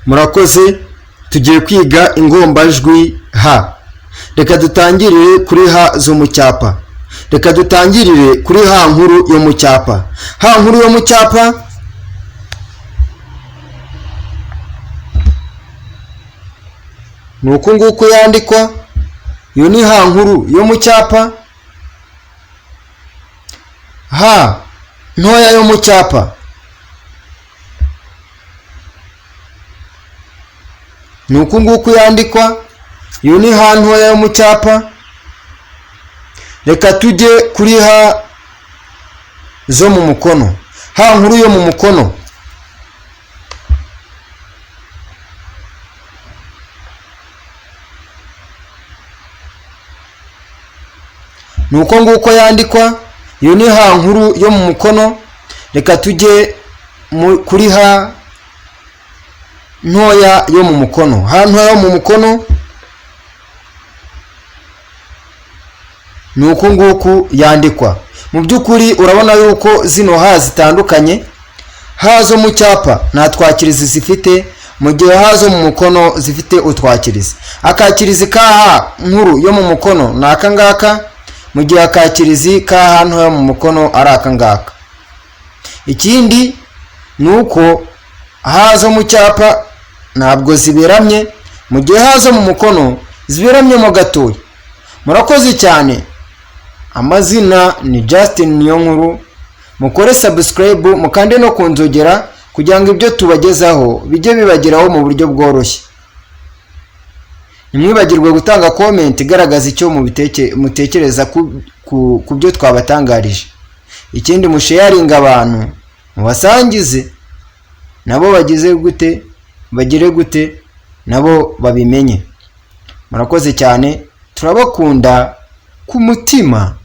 Murakoze. Tugiye kwiga ingombajwi H. Reka dutangirire kuri H zo mu cyapa. Reka dutangirire kuri H nkuru yo mu cyapa. H nkuru yo mu cyapa ni uku nguku yandikwa. Iyo ni H nkuru yo mu cyapa. H ntoya yo mu cyapa ni uku nguku yandikwa. Iyo ni H ntoya yo mu cyapa. Reka tujye kuri H zo mu mukono. H nkuru yo mu mukono ni uko nguko yandikwa. Iyo ni H nkuru yo mu mukono. Reka tujye kuri H ntoya yo mu mukono. H ntoya yo mu mukono ni uku nguku yandikwa. Mu by'ukuri urabona yuko zino H zitandukanye. H zo mu cyapa nta twakirizi zifite, mu gihe H zo mu mukono zifite utwakirizi. Akakirizi ka H nkuru yo mu mukono ni aka ngaka, mu gihe akakirizi ka H ntoya mu mukono ari aka ngaka. Ikindi ni uko H zo mu cyapa ntabwo ziberamye, mu gihe H zo mu mukono ziberamyemo gatoya. Murakoze cyane. Amazina ni Justin Niyonkuru. Mukore subscribe, mukande no ku nzogera kugira ngo ibyo tubagezaho bijye bibageraho mu buryo bworoshye. Ntimwibagirwe gutanga comment igaragaza icyo mutekereza ku byo twabatangarije. Ikindi, musharinga abantu, mubasangize nabo bagize gute, bagire gute, nabo babimenye. Murakoze cyane, turabakunda ku mutima.